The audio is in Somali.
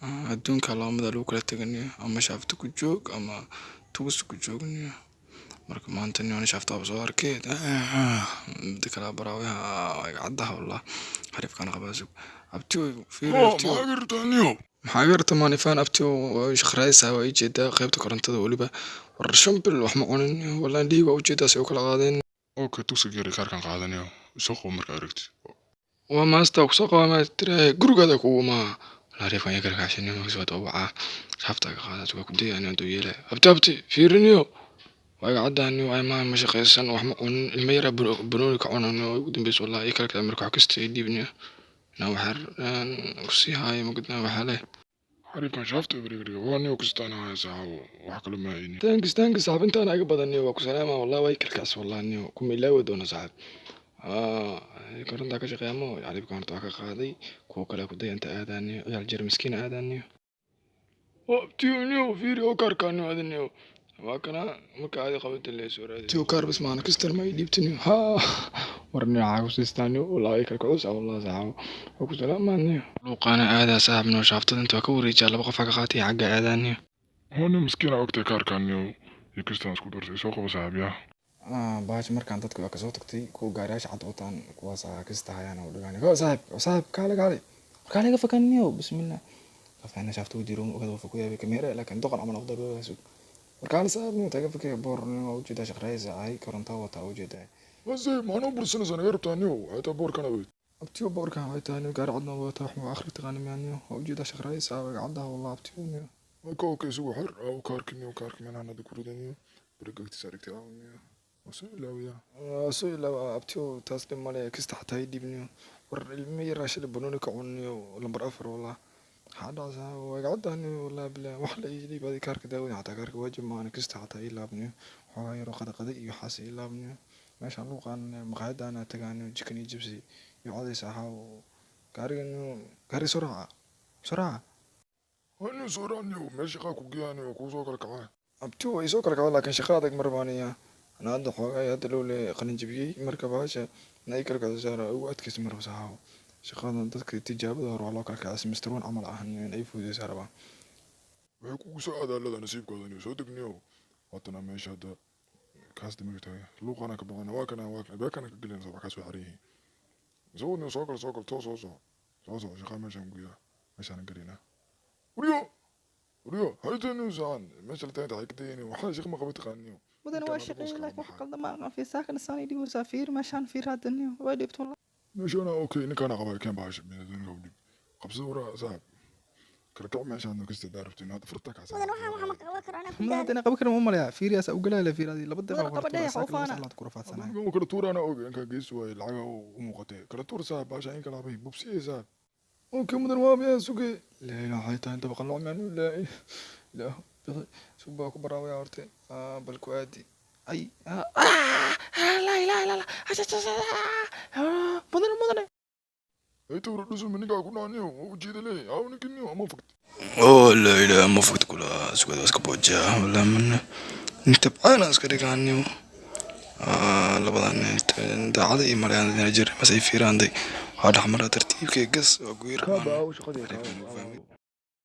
Adduunka lamada lagu kala teganiyo, ama shaafta ku joog ama tugus ku joogniyo. Marka maanta niyo shaafta waa soo arkay. Mida kale baraawe caddaha wallah xariifkan qabaa sug. Abtiyo fiiri abtiyo. Maxaa gartaa niyo? Maxaa garta maanifaan abtiyo shaqraysa waa ii jeedaa qaybta korontada waliba. War 5 bil wax ma cunin wallahi, dhiig waa u jeedaa si u kala qaadeen. Okay, tugsi geeri kaarkan qaadanayo. Soo qabo marka aragtid. Waa maasta ku soo qaba ma tiraay gurigaada kugu ma xariifkan iga kala kaashanay markaas waa wacaa shaafta ka qaada waa ku dayay anoo yeelay. Abti abti fiiriniyo waa iga caddaani waa ma ma shaqaysan wax ma cunin ilmo yara banooni ka cunan ugu dambeys wallahi ii kala kala marka wax kasta ii dhiibniyo na waxaan ku sii haayo magudna waxaa leh. Xariifkan shaafta bariga waa niyo kastaan haya saaxibo, wax kale ma haynin. Thanks, thanks saaxiib, intaan iga badan niyo waa ku salaama wallahi, way kala kacs wallahi niyo kuma ilaawi doona saaxiib. Korontaa ka shaqeeya mo xariifkan horta waa ka qaaday kuwa kale ku dayanta aadaaniyo ciyaal jir miskiin aadaaniyo. Abtiyo niyo fiiri oo kaarkaan niyo adiniyo waa kana marka aadi qabata lee soo raadi. Tiyo kaar bas maana kastar ma ii dhiibtiniyo ha war niyo caagu siistaan niyo wallahi kala kacus wallahi saaxiib waa ku salaamaa niyo. Luuqaana aadaa saaxiib niyo shaaftada inta waa ka wareejaa laba qof ka qaatay xagga aadaaniyo. Waa niyo miskiin ogtay kaarkan niyo iyo kastaan isku darsay, soo qabo saaxiib yaa. Bahasha markaan dadka waa kasoo tagtay kuwa gaariyaasha cad wataan kuwaas aa kasta hayaan oo dhigaan. Ko saaxiib saaxiib kaale kaale kaale iga fakaniyo bismillah. Qofkaan shaafta u jiro ogada qof ku yaabay kamera laakiin doqon camal u darbo sug. Markaan saaxiib niyo taga fakay boor niyo u jeedaa shaqraysa ay koronto wata u jeedaa. Mase maxaa noo bursanaysaa naga rabtaa niyo? Waxay tahay boorkan aweyd. Abtiyo boorkan waxay tahay niyo gaari cadna wata wax ma akhri taqaan miyaa niyo waa u jeedaa shaqraysa ay caddaha wallahi abtiyo niyo. Okay okay, isugu xir aw kaarki niyo kaarki meelahan hadda ku ridan niyo. Bariga agtiisa aragtay aw niyo. Waa soo ilaawiyaa. Soo ilaawa abtiyo taas dhib male kasta xataa ii dhiib niyo. War ilmo yar shalay banooni ka cun niyo lambar 4 wallah. Maxaa dhacaysaa waa iga caddahay niyo wallahi billahi wax la ii dhiib adi kaarka daawada xataa kaarka waajib maahan kasta xataa ii laab niyo. Waxoogaa yar oo qada qada iyo waxaas ii laab niyo. Meeshaan luuqaan maqaayadaan tagaa niyo chicken iyo chips iyo cadays ahaa gaariga niyo gaari soo raaca soo raaca. Waa niyo soo raac niyo meel shaqaa ku geeyaa niyo kuu soo kala kacaa. Abtiyo way soo kala kacaa laakiin shaqa adag mar baan iya. Ana hadda xoogaa hadda loo leeyahay qalin jabiyay marka bahasha na ii kala kacdo saara ugu adkaysa marba saxaabo. Shaqadan dadka tijaabada hore waa loo kala kacay semester 1 camal ah in ay fududeysa rabaa. Waxay kugu soo aadaalada nasiibkooda niyo soo deg niyo. Waatana meesha hadda kaas damiga tahay luuqana ka baxana waa kana waa kana beekana ka gelina wax ka soo xiran yihiin. Soo niyo soo kala soo kala toos soo soo soo soo shaqa meeshaan guyaa meeshaan galinaa. Wariyo wariyo hayta niyo saan meesha la tahay ka dayni waxa shaqa ma qabat taqaan niyo. Mudane waa shaqeeyay laakiin wax qaldan ma aqaan fi saaka nisaan ii dhibo fiir meeshaan fiir hadda niyo way dhibto wallahi. Meeshaan okay ninkaan qabaa keen bahasha midadooninka u dhib qabsada waraa saaxib kala kac meeshaan kasta daarabtin hadda farta ka Mudan waxaan waxa ma qaban karo anaa ku Mudan daal. Hadda inaan qaban karin ma umaleyaa fiiriyaas u galaya fiiraadii laba Mudan daqiiqo qaba horta dheh, saaka laba ufaana. salaad ku rafaadsanahay. Adiga kala tuuraana og inka gees waay lacaga u muuqatay kala tuur saaxib bahasha in kala habay bubsiye saaxib. Okay mudan waa miyaa sugay laa ilaaha waxay tahay inta baqan loo miyaa laa ilaah bixi sug baa ku baraawaya horte bal ku aadi ay laa ilaaha illa allah mudane mudane. Hayta wara dhusu ninkaa ku dhaaniyo waa ujeeda leeyahay aw ninkin niyo ama fakt. Oo laa ilaaha ma fogta kula sugada iska boojaa wallah mana inta bacana iska dhigaaniyo labadan daacada iyo malayaan jir mas ay fiiraanday waa dhexmara tartiibkay gas waa guyir. Kaaba aw shaqadii.